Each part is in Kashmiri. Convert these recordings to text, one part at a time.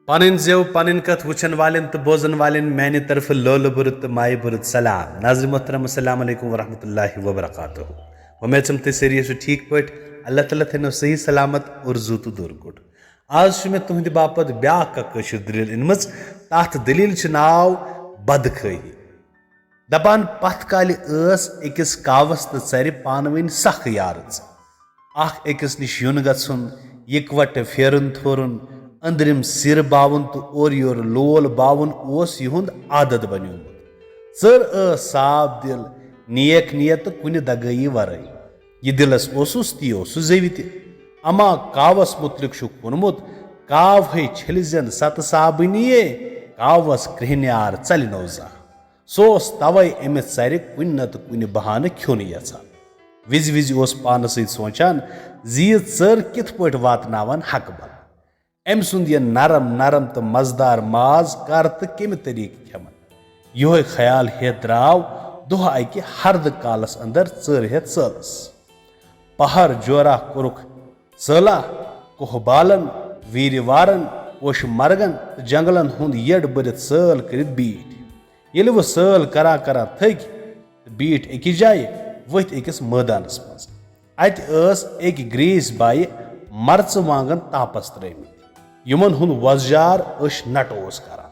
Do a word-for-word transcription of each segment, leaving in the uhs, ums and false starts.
پنٕنۍ زٮ۪و، پنٕنۍ کتھ وٕچھن والٮ۪ن تہٕ بوزن والٮ۪ن میانہِ طرفہٕ لولہٕ بُرٕ تہٕ مایہِ بُرٕ سلام۔ ناظرین محترم، السلام علیکم ورحمۃ اللہ وبرکاتہ۔ وۄمید چھم تُہۍ سٲری ٲسِو ٹھیٖک پٲٹھۍ۔ اللہ تعالیٰ تھٲینو صحیح سلامت اور زوٗ تہٕ دوٗر کوٚٹ۔ آز چھِ مےٚ تُہنٛدِ باپتھ بیٛاکھ اکھ کٲشِر دٔلیٖل أنمٕژ۔ تَتھ دٔلیٖل چھِ ناو بدخٲہی۔ دپان پتھ کالہِ ٲس أکِس کاوس تہٕ ژرِ پانہٕ ؤنۍ سخ یارٕژ۔ اکھ أکِس نِش یُن گژھُن، یِکوٹہٕ پھیرُن تھورُن، أنٛدرِم سِر باوُن تہٕ اورٕ یورٕ لول باوُن اوس یِہُنٛد عادت بنیومُت۔ ژٔر ٲس صاف دِل، نیک نیت تہٕ کُنہِ دگٲیی ورٲے۔ یہِ دِلس اوسُس تی اوسُس زیوِ تہِ۔ اما کاوس مُتعلق چھُکھ ووٚنمُت، کاو ہے چھٔلۍ زٮ۪ن ستہٕ صابنیے، کاوس کرٛہنیار ژلہِ نو زانٛہہ۔ سُہ اوس توے أمِس ژرِ کُنہِ نتہٕ کُنہِ بہانہٕ کھیوٚن یژھان۔ وِزِ وِزِ اوس پانس سۭتۍ سونچان زِ یہِ ژٔر کِتھ پٲٹھۍ واتناون حقہٕ بل۔ أمۍ سُنٛد یہِ نرم نرم تہٕ مزٕدار ماز کر تہٕ کمہِ طریقہٕ کھٮ۪من؟ یِہوے خیال ہیتھ درٛاو دۄہ اکہِ ہردٕ کالس اندر ژٔر ہیتھ ژٲلس۔ پہر جورا کوٚرُکھ ژٲلا، کوہ بالن، ویرِ وارن، پوشہٕ مرگن تہٕ جنگلن ہُنٛد یٔڈ بٔرِتھ سٲل کٔرِتھ بیٖٹھۍ۔ ییٚلہِ وۄنۍ سٲل کران کران تھٔکۍ تہٕ بیٖٹھۍ أکِس جایہِ، ؤتھۍ أکِس مٲدانس منٛز۔ اتہِ ٲس أکۍ گریٖسۍ بایہِ مرژٕ وانگن تاپس ترٲومٕتۍ، یِمن ہُنٛد وۄزجار أچھ نٹہٕ اوس کران۔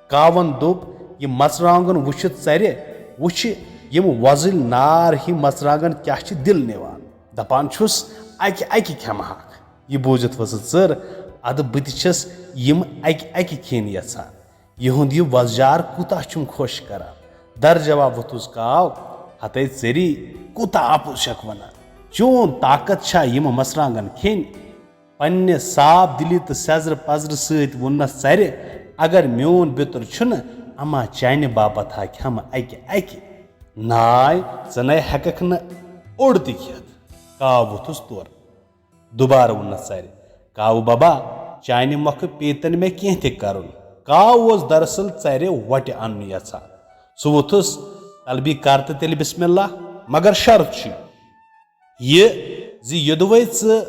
کاوَن دوٚپ، "یہِ مَژرانٛگُن وٕچھِتھ ژَرِ، وٕچھِ یِم وۄزٕلۍ نار ہی مَژرانٛگَن کیٛاہ چھِ دِل نِوان۔ دَپان چھُس، اَکہِ اَکہِ کھٮ۪مہٕ ہاکھ۔" یہِ بوٗزِتھ ؤژھٕس ژٔر، "اَدٕ بہٕ تہِ چھَس یِم اَکہِ اَکہِ کھیٚنۍ یَژھان۔ یِہُنٛد یہِ وۄزجار کوٗتاہ چھُم خۄش کَران۔" در جواب ووٚتھُس کاو، "ہَتَے ژٔری، کوٗتاہ اَپُز چھَکھ وَنان؟ چون طاقت چھا یِم مَژرانٛگَن کھیٚنۍ؟" پننہِ صاف دلی تہٕ سیزرٕ پزرٕ سۭتۍ ووٚننس ژرِ، "اگر میون بیتُر چھُنہٕ، اما چانہِ باپتھ ہا کھٮ۪مہٕ اکہِ اکہِ۔ ناے، ژٕ نے ہٮ۪ککھ نہٕ اوٚڑ تہِ کھٮ۪تھ۔" کاو ووٚتھُس تورٕ۔ دوبارٕ ووٚننس ژرِ، "کاوٕ ببا، چانہِ مۄکھٕ پیٚیہِ تن مےٚ کینٛہہ تہِ کرُن۔" کاو اوس دراصل ژرِ وۄٹہِ انُن یژھان۔ سُہ ووٚتھُس، "طلبی کر تہٕ تیٚلہِ بسم اللہ، مگر شرط چھُ یہِ زِ یوٚدوَے ژٕ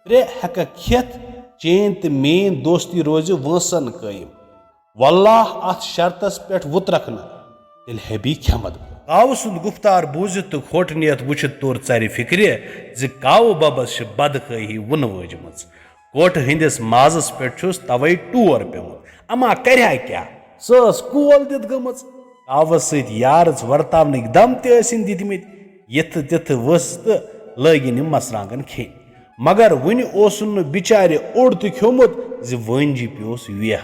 ترٛےٚ ہٮ۪ککھ کھٮ۪تھ، چٲنۍ تہٕ میٲنۍ دوستی روزِ وٲنٛسن قٲیِم۔ واللہ اتھ شرطس پٮ۪ٹھ وُترکھ نہٕ، تیٚلہِ ہیبی کھٮ۪متھ بہٕ۔" کاوٕ سُنٛد گُفتار بوٗزِتھ تہٕ کھوٹہٕ نیتھ وُچھِتھ توٚر ژرِ فِکرِ زِ کاوٕ ببس چھِ بدخٲہی وُنہٕ وٲجمٕژ۔ کھوٹہٕ ہٕنٛدِس مازس پٮ۪ٹھ چھُس توے ٹور پیومُت۔ اما کرِہا کیٛاہ؟ سۄ ٲس کول دِتھ گٔمٕژ۔ کاوس سۭتۍ یارٕژ ورتاونٕکۍ دم تہِ ٲسِن دِتمٕتۍ۔ یِتھٕ تِتھٕ ؤژھ تہٕ لٲگِن یِم مرژٕوانٛگن کھیٚنۍ۔ مگر وُنہِ اوسُن نہٕ بِچارِ اوٚڑ تہِ کھیوٚمُت زِ وٲنجہِ پیوس ویہ۔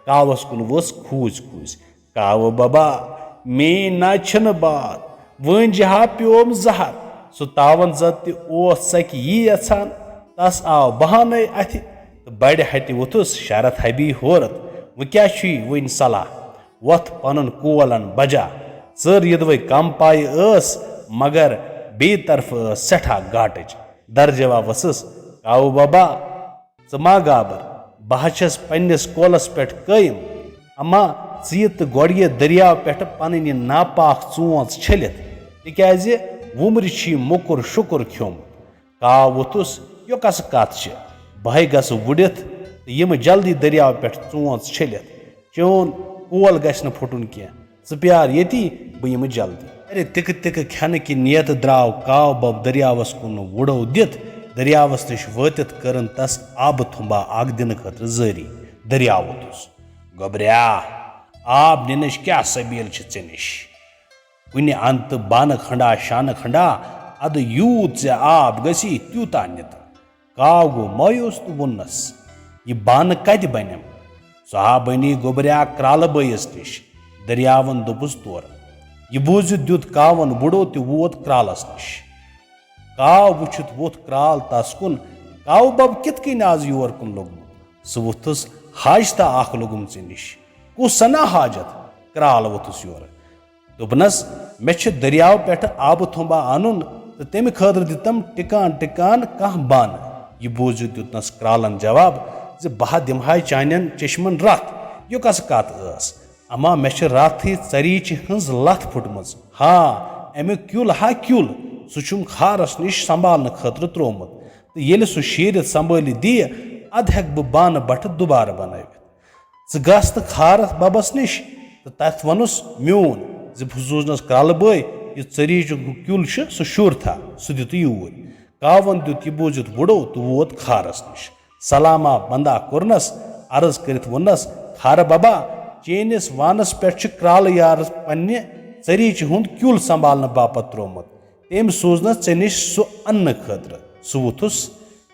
کاوس کُن ؤژھ کھوٗژۍ کھوٗژۍ۔ "کاوٕ ببا، میٲنۍ نہ چھنہٕ باتھ، وٲنجہِ ہا پیوم زہر۔" سُہ تاون زد تہِ اوس ژکہِ یی یژھان۔ تس آو بہانے اتھِ تہٕ بڑِ ہتہِ ووٚتھُس شرط ہبی ہورت، "وۄنۍ کیٛاہ چھُے وُنہِ صلاح؟ وۄتھ پنُن کول ان بجا۔" ژٔر یٔدوے کم پایہِ ٲس، مگر بیٚیہِ طرفہٕ ٲس سٮ۪ٹھاہ گاٹٕچ۔ در جواب ؤژھٕس، "کاوٕ ببا، ژٕ ما گابر، بہٕ ہا چھَس پننِس کولس پٮ۪ٹھ قٲیِم۔ اما ژٕ یہِ تہٕ گۄڈٕ یہِ دٔریاو پٮ۪ٹھٕ پنٕنۍ یہِ ناپاک ژونٛژ چھٔلِتھ، تِکیازِ وُمرِ چھی موٚکُر شُکُر کھیوٚمُت۔" کاو ووٚتھُس، "یہِ کۄسہٕ کتھ چھِ؟ بہٕ ہے گژھٕ وُڈِتھ تہٕ یِمہٕ جلدی دٔریاو پٮ۪ٹھ ژونٛژ چھٔلِتھ۔ چون کول گژھِ نہٕ پھُٹُن کینٛہہ۔ ژٕ پیار ییٚتی، بہٕ یِمہٕ جلدی۔" ارے تِکہٕ تِکہٕ کھٮ۪نہٕ کہِ نیتہٕ درٛاو کاو بب دٔریاوس کُن وُڈو دِتھ۔ دٔریاوس نِش وٲتِتھ کٔرٕن تس آبہٕ تھوٚمبا اکھ دِنہٕ خٲطرٕ زٲری۔ دٔریاو ووٚتھُس، "گوٚبریا، آب نِنٕچ کیٛاہ سبیٖل چھِ ژےٚ نِش؟ کُنہِ اندٕ تہٕ بانہٕ کھنڈا شانہٕ کھنڈا، ادٕ یوٗت ژےٚ آب گژھی، تیوٗتاہ نِتہٕ۔" کاو گوٚو مایوس تہٕ ووٚننس، "یہِ بانہٕ کتہِ بنیم؟ سُہ ہا بنی گوٚبریا کرالہٕ بٲیِس نِش۔" دٔریاوَن دوٚپُس تورٕ۔ یہِ بوٗزِتھ دیُت کاوَن وُڈو تہٕ ووت کرالَس نِش۔ کاو وٕچھِتھ ووٚتھ کرال تَس کُن، "کاوٕ بَب کِتھ کٔنۍ آز یور کُن لوٚگمُت؟" سُہ ووٚتھُس حاجتہ اَکھ لوٚگُم ژےٚ نِش۔ کُس سَنا حاجت؟ کرال ووٚتھُس یورٕ۔ دوٚپنَس، "مےٚ چھُ دٔریاو پٮ۪ٹھٕ آبہٕ تھوٚمبا اَنُن تہٕ تَمہِ خٲطرٕ دِتم ٹِکان ٹِکان کانٛہہ بانہٕ۔" یہِ بوٗزِتھ دیُتنَس کرٛالَن جواب زِ، "بہٕ ہا دِمہٕ ہاے چانٮ۪ن چشمَن رَتھ، یہِ کۄسہٕ کَتھ ٲس؟ اما مےٚ چھِ راتھٕے ژَریٖچہِ ہٕنٛز لَتھ پھُٹمٕژ۔ ہا، اَمیُک کیُل ہا کیُل، سُہ چھُم خارَس نِش سنبھالنہٕ خٲطرٕ ترٛوومُت۔ تہٕ ییٚلہِ سُہ شیٖرِتھ سنبھٲلِتھ دِیہِ، اَدٕ ہٮ۪کہٕ بہٕ بانہٕ بَٹھٕ دُبارٕ بنٲوِتھ۔" ژٕ گژھ تہٕ کھارس ببس نِش تہٕ تتھ ونُس میون زِ بہٕ سوزنس کرالہٕ بٲے، یہِ ژٔریٖچُک کیُل چھُ سُہ شُر تھا، سُہ دِتہٕ یوٗرۍ۔ کاوَن دیُت یہِ بوٗزِتھ وُڈو تہٕ ووت کھارس نِش۔ سلاما بندا کوٚرنس، عرض کٔرِتھ ووٚننس، کھارٕ ببا، چٲنِس وانس پٮ۪ٹھ چھُ کرالہٕ یارس پننہِ ژٔریٖچہِ ہُنٛد کیُل سنبھالنہٕ باپتھ تروومُت۔ تٔمۍ سوٗزنس ژےٚ نِش سُہ اننہٕ خٲطرٕ۔ سُہ ووٚتھُس،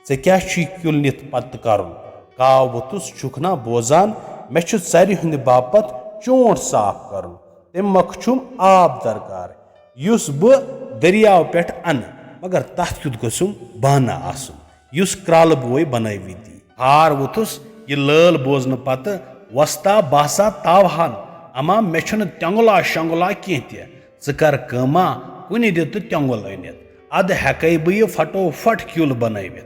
ژےٚ کیٛاہ چھُے کیُل نِتھ پتہٕ کرُن؟ کاو ووٚتھُس، چھُکھ نا بوزان، مےٚ چھُ ژرِ ہٕنٛدِ باپتھ چونٛٹھ صاف کرُن۔ تَمہِ مۄکھٕ چھُم آب درکار، یُس بہٕ دٔریاو پٮ۪ٹھ انہٕ، مگر تتھ کیُتھ گوٚژھُم بانہٕ آسُن، یُس کرالہٕ بوے بنٲوِتھ دی۔ ہار ووٚتھُس، یہِ لٲل بوزنہٕ پتہٕ، وۄستا باسا تاوہن، اما مےٚ چھُنہٕ تٮ۪نگُلا شٮ۪نگُلا کینٛہہ تہِ۔ ژٕ کر کٲما، کُنہِ دِ تہٕ تٮ۪نگُل أنِتھ، ادٕ ہٮ۪کے بہٕ یہِ پھٹو پھٹ کیُل بنٲوِتھ۔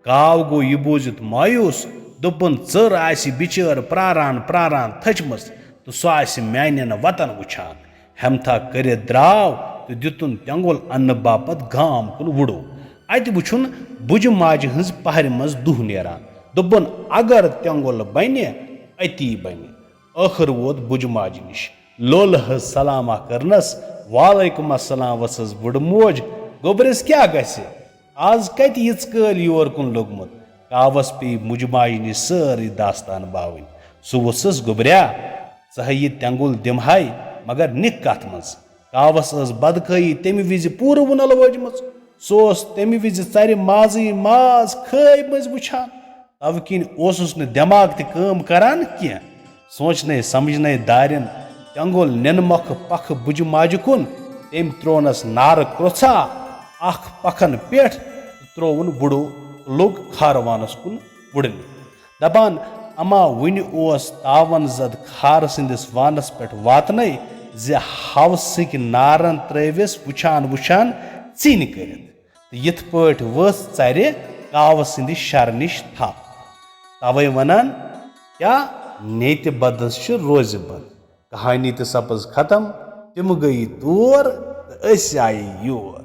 کاو گوٚو یہِ بوٗزِتھ مایوس، دوٚپُن، ژٔر آسہِ بِچٲر پراران پراران تھٔچمٕژ تہٕ سۄ آسہِ میانٮ۪ن وتن وٕچھان۔ ہٮ۪متھا کٔرِتھ درٛاو تہٕ دِتُن تٮ۪نٛگُل اننہٕ باپتھ گام کُن وُڈو۔ اتہِ وُچھُن بُجہِ ماجہِ ہٕنٛز پہرِ منٛز دُہ نیران۔ دوٚپُن، اگر تٮ۪نٛگُل بنہِ، أتی بنہِ۔ ٲخٕر ووت بُجہِ ماجہِ نِش۔ لولہٕ ہٕز سلامہ کٔرنس، وعلیکم السلام ؤژھٕس بُڈٕ موج، گوٚبرِس کیٛاہ گژھِ؟ از کتہِ یِژ کٲلۍ یور کُن لوٚگمُت؟ کاوس پیٚیہِ مُجہِ ماجہِ نِش سٲرٕے داستان باوٕنۍ۔ سُہ ووٚژھُس، گوٚبریا، ژٕ ہے یہِ تٮ۪نٛگُل دِمہٕ ہاے، مگر نِکھ کتھ منٛز؟ کاوس ٲس بدخٲہی تمہِ وِزِ پوٗرٕ وُنل وٲجمٕژ۔ سُہ اوس تمہِ وِزِ ژرِ مازٕے ماز خٲہۍ مٔنٛزۍ وٕچھان۔ توٕ کِنۍ اوسُس نہٕ دٮ۪ماغ تہِ کٲم کران کینٛہہ۔ سونٛچنے سمجھنے دارٮ۪ن تٮ۪نٛگُل نِنہٕ مۄکھٕ پکھٕ بُجہِ ماجہِ کُن۔ تٔمۍ ترٛوونس نارٕ کرٛوژھا اکھ پکھن پٮ۪ٹھ تہٕ ترٛووُن بُڈو تہٕ لوٚگ کھاروانس کُن وُڈنہِ۔ دپان، اما وُنہِ اوس تاون زد کھارٕ سٕنٛدِس وانس پٮ۪ٹھ واتنے زِ ہوسٕکۍ نارن ترٲوِس وُچھان وُچھان ژِنۍ کٔرِتھ۔ تہٕ یِتھ پٲٹھۍ ؤژھ ژرِ کاوٕ سٕنٛدِ شرٕ نِش تھپھ۔ توے ونان، کیٛاہ نیتہِ بدس چھِ روزِ بد۔ کہانی تہِ سپٕز ختم۔ تِم گٔیہِ تور تہٕ أسۍ آیہِ یور۔